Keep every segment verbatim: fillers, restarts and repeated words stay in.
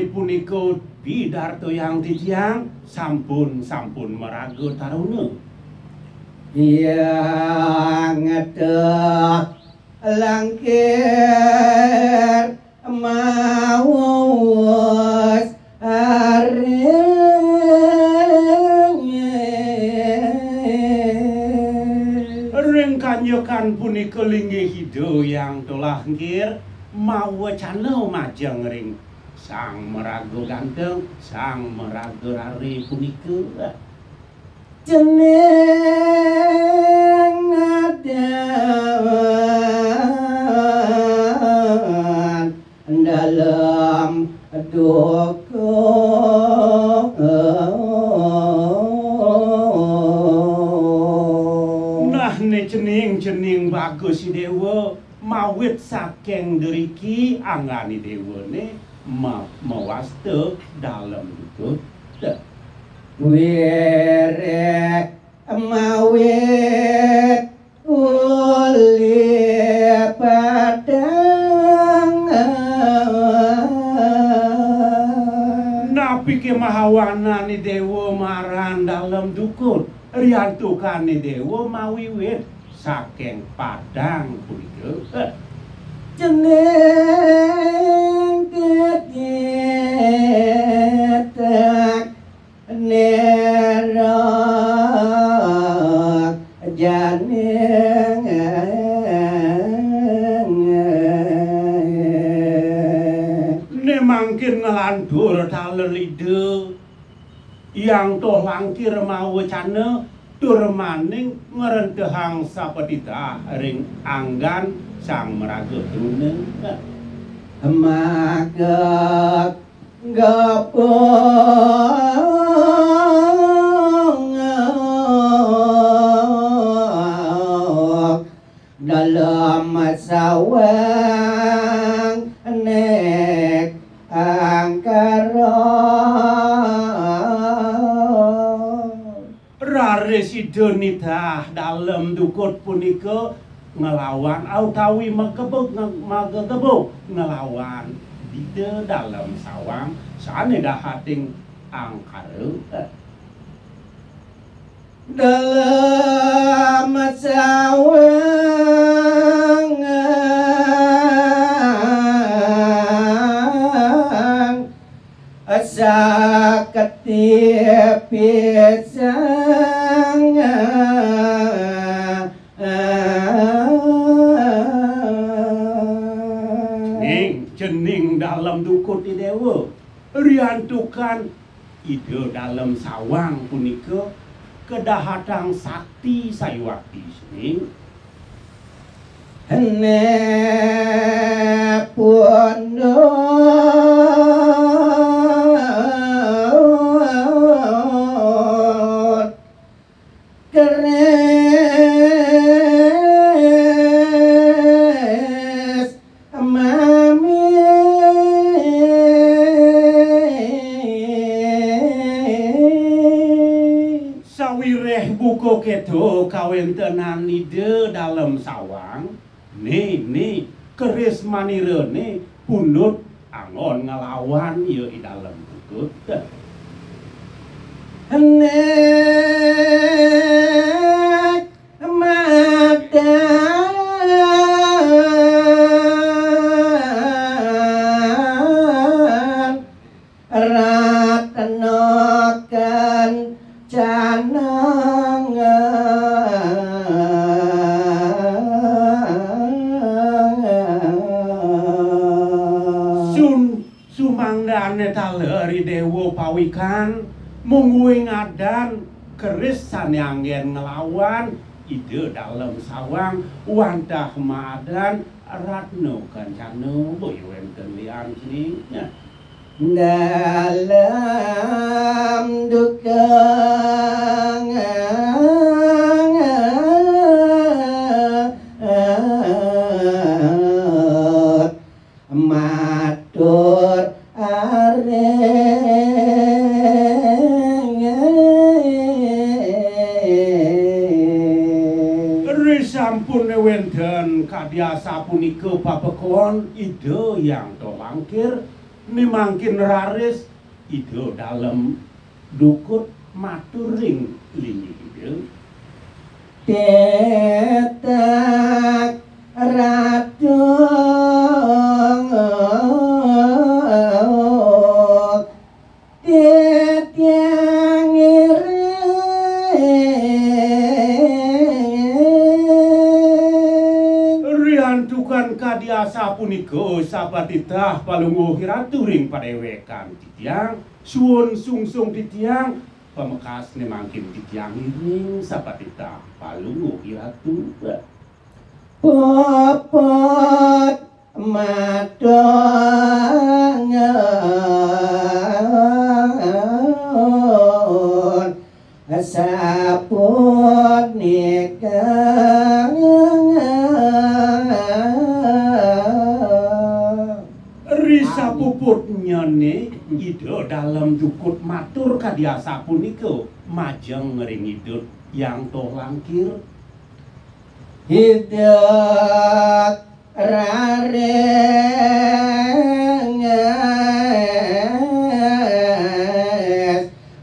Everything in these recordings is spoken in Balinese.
Punika pidartayang titiang sampun, sampun maraga taruna. Yang telah langkir mawas aring. Ring kanjekan punika linggih Ida Yang Tolangkir mawecana majeng ring Sang Maraga Ganteng, Sang Maraga Rare punika. Cening adan dalem duka. Nah, né cening, cening Bagus Déwa, mawit saking driki anggané déwané ma-, mawasta dalem duka. Wiréh mawit uli padang. Napiké mahawanan Déwa maran dalem duka, riantukané Déwa mawiwit saking padang punika. Cening tititak nera janing. Né mangkin nglantur taler Ida Yang Tolangkir mawecana tur maning ngrentehang sapatitah ring anggan Sang Maraga Truna. Maga gabung dalem sawang nek angkara. Raris Ida nitah dalem dukut punika nglawan, utawi magebug, nge-, magegebug nglawan Ida dalem sawang sané dahating angkara. Dalem sawang sakti pisan. Ning, cening dalem dukut I Déwa. Riantukan Ida dalem sawang punika kadahatang sakti sayuwakti seni. Hene pundut keris mami. Sawiréh buka kéto kawéntenan Ida dalem sawang, né, né, keris manirané pundut anggon nglawan ya I Dalem Dukut. Nek madan Ratna Kencana. Sun-, sumangdané taler I Déwa pawikan, mungguing adan keris sané anggén nglawan Ida Dalem Sawang wantah maadan Ratna Kencana, boya wénten lian cening. Dalem dukang matur areng. Risampun wénten kadi asapunika papekon Ida Hyang Tolangkir, Né mangkin raris Ida Dalem Dukut matur ring linggih Ida. Tetep Ratu titiang ngiring. Riantukan kadi asapunika sapatitah palungguh iratu ring padéwékan titiang, suun sungsung titiang, pamekasné mangkin titiang ngiring sapatitah palungguh iratu. Puput matur nuwun sapunika. Ri sapuputnyané Ida Dalem Dukut matur kadi asapunika majeng ring Ida Hyang Toh Langkir. Ida raris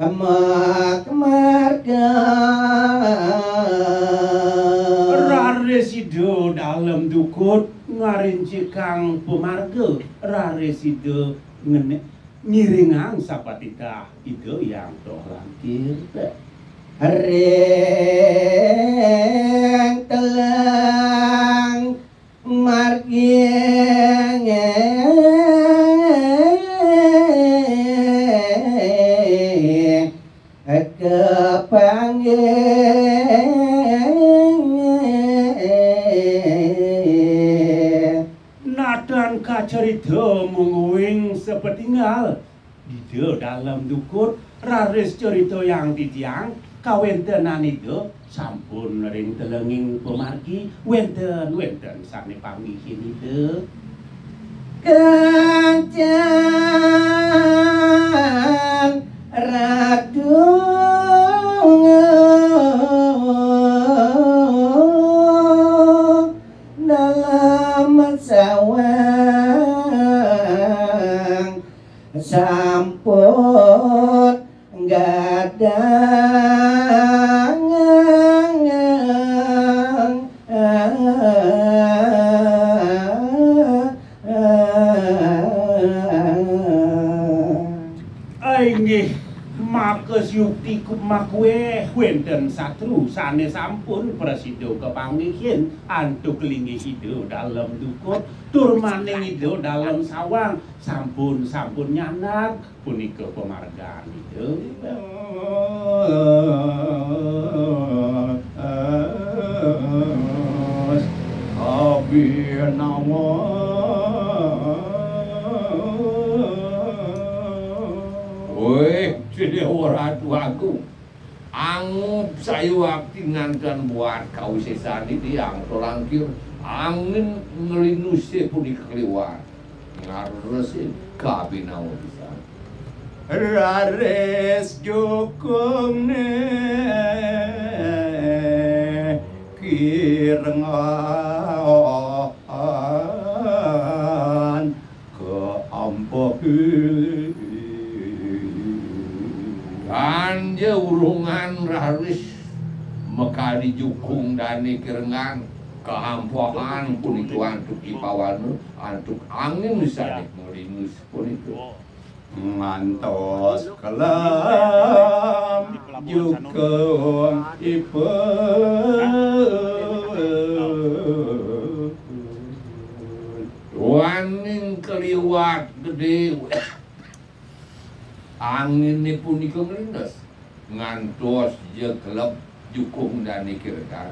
makmarga. Raris Ida Dalem Dukut ngarincikang pamarga, raris Ida ngene-, ngiringang sapatitah Ida Hyang Toh Langkir. Ring teleng margi kapanggih. Natan kacarita mungguing sapatinggal Ida Dalem Dukut, raris caritayang titiang kawéntenan Ida sampun ring telenging pamargi, wénten, wénten sané panggihin Ida. Kancan Ratu Dalem Sawang sampun gadang. Inggih, maka siukti ku-, makuéh wénten satru sané sampun prasida kapanggihin antuk linggih Ida Dalem Dukut, tur maning Ida Dalem Sawang sampun, sampun nyandak. Punika pamargan Ida. Abhinawa. Wéh, Déwa Ratu Agung. Angup sayuwakti nganten buat kawisésan Ida Hyang Toh Langkir, angin nglinusé punika kliwat. Ngaresin kabinawa pisan. Raris jukungné kirengan kaampehi. Kanja urungan raris makadi jukung dané kirengan kaampehan punika antuk i pawana, antuk angin sané nglinus punika. Ngantos kelem jukung ipun. Duaning kliwat gedé, anginé punika nglinus ngantos ja kelem jukung dané kirengan.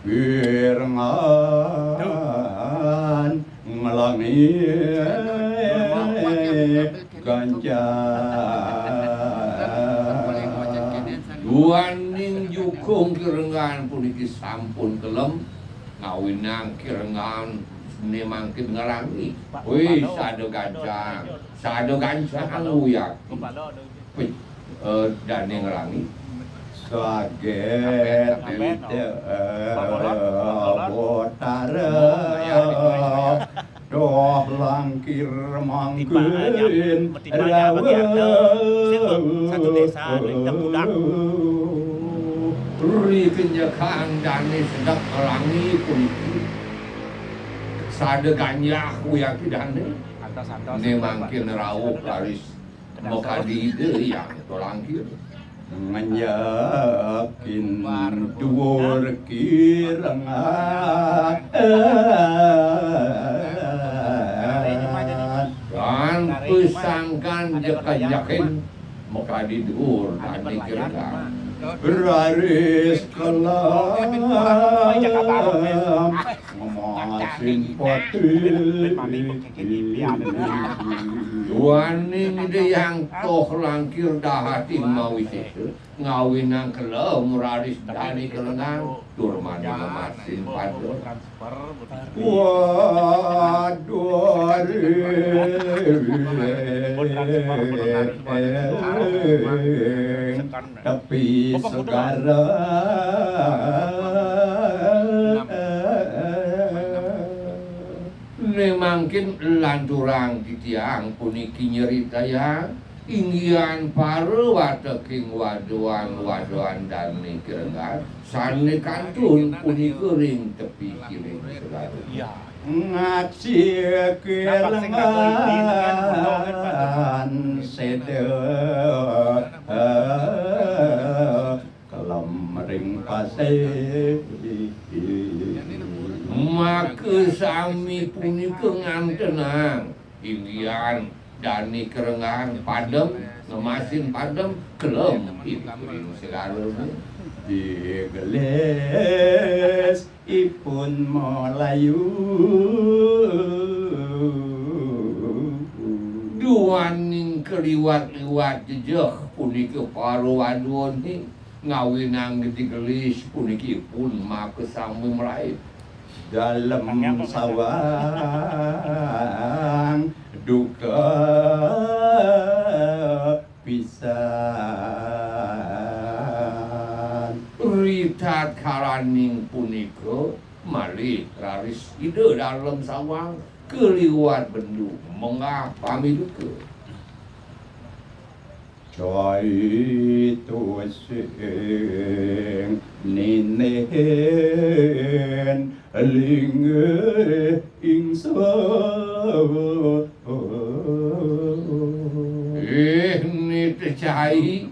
Kirengan nglangi gancang. Duaning jukung kirengan puniki sampun kelem, ngawinang kirengan né mangkin nglangi. Wih, sada gancang, sada gancang uyaki. Pe-, eh, dané nglangi. Saget Ida Botara Toh Langkir mangkin. Metimbanya bagi ate, sing satu desa, ring Tengkudak. Ri kenjekan dane sedek langi puniki. Sada ganjah wiakti dane. Atas-atas. Ne mangkin rauh raris makadi Ida Hyang Tulangkir. Ngenjekin duur kirengan. Dan pesangkan jekan-jekin makadi duur dane kirengan. Raris kelem ngemasin pati. Duaning Ida Hyang Tulangkir dahating mawisesa, ngawinang kelem raris dane kirengan, tur mani ngemasin pada. Waduh, tepi segara. Ne mangkin lanturang titiang puniki nyeritayang inggihan para wateking waduan-waduan dane kirengan sane kantun punika ring tepi kiring segara. Ngaksi kirengan seda kelem ring pasih. Maka sami punika ngantenang inggihan dane kirengan padem, ngemasin padem, kelem ring segara. Digelis ipun Malayu. Duaning kaliwat-liwat jejeh punika para waduane ngawinang geti gelis puniki ipun makasami mlaib. Dalem sawang duka pisan. Ritatkalaning punika malih raris Ida Dalem Sawang kaliwat bendu menggah pamiduka. Cai tusing ninihin linggih ingsun. Eh, nitih cai,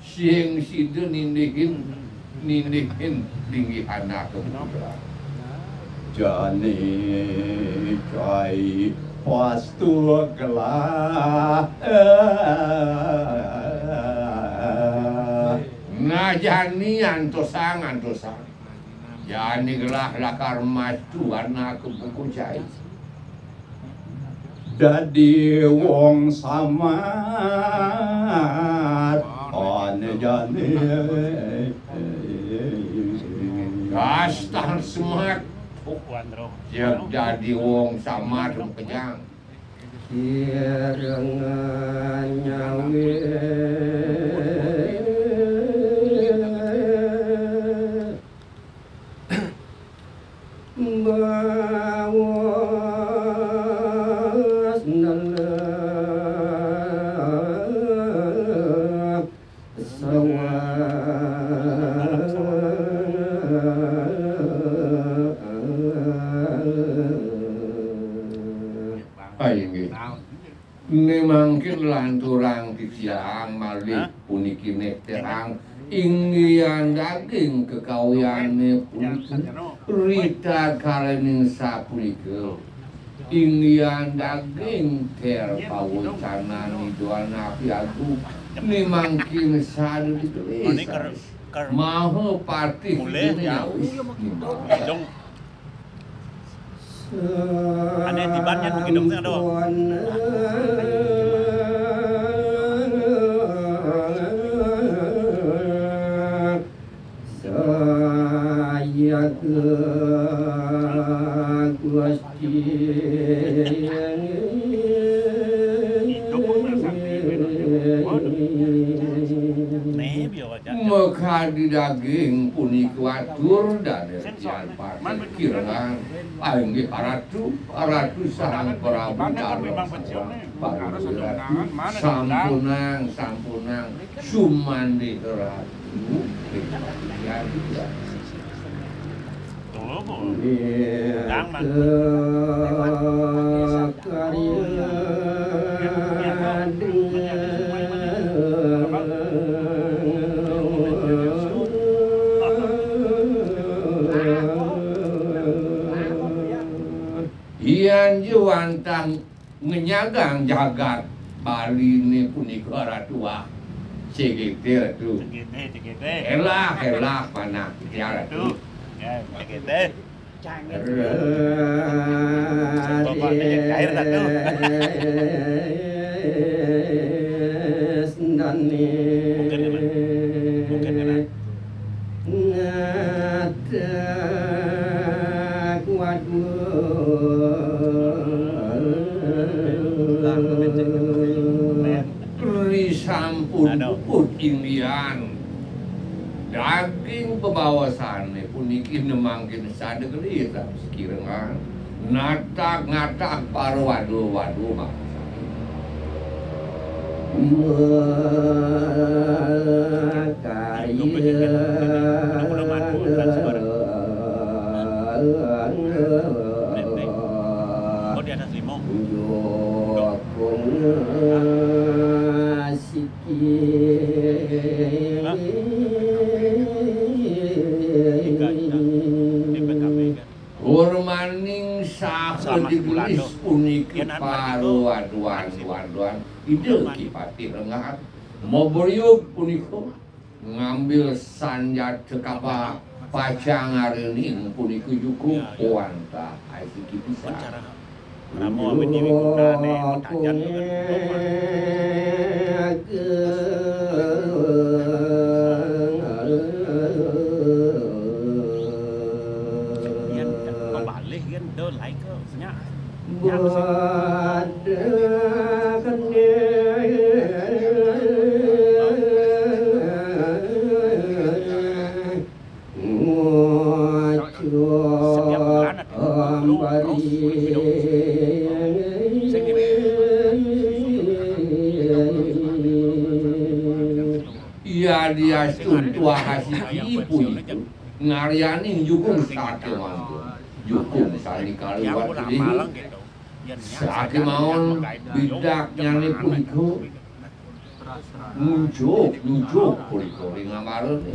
sing sida nindihin, nindihin linggih anake putra. Jani cai pastu gelah. Nah, jani antosang, antosang. Jani gelah lakar mastu anake buku cai. Dadi wong samad, ane jani. Dasar semat. Jeg dadi wong samad kejang. Kirengan nyawi. Bawas nelek sawang. Ah, inggih. Ne mangkin lanturang titiang malih puniki nekterang inggihan daging kekawiyane puniki. Ritatkalaning sapunika inggihan daging ter pawecanan Ida Anapi Agung. Ne mangkin sada digelis Maha Patih Ida nyawis nimbang. Ane tiban nyan mungkin dong sing aduh. Saya ke Gusti. Makadi daging punika atur dane. Yan patih kirengan, panggih Ratu, Ratu Sang Prabu Darma Sawang, panggih Ratu, sampunang, sampunang, sumandih Ratu, yan, yan. Yan juwantah ngenyagang jagat Baliné punika Ratu, ah. Cegete, Ratu. Cegete, cegete. Elah, elah, panah. Ya, Ratu. Ya, cegete. Jangan. Bapaknya cair, Ratu. Mungkin kena. Mungkin kena. Ngadak, waduh. Ri sampun puput indian. Daging bebaosané puniki nemangkin sadegri sakirengan. Natag-natag para waduh-waduh mangsa. Makarya. Oh, di atas limau. Jokong asiki. Hah? Tiga juta. D P K B kan. Kurmaning saha digelis puniki para waduan-waduan Ida Ki Patih Rengat. Mabriug punika ngambil sanjata kapa pacang arening punika jukung wantah asiki pisan. Rama awit déwé gunané matajan to kan. Yén pembalih yén do lain ke nyak. Nyak sih. Setiap bulan ada terus video. Sing di Iya, dia tuntuh hasil ibu itu ngaryaning jukung sakéwanten. Jukung sané kaliwat dini. Sakémaon bidaknyané punika. Nunjuk, nunjuk punika ring ambarané.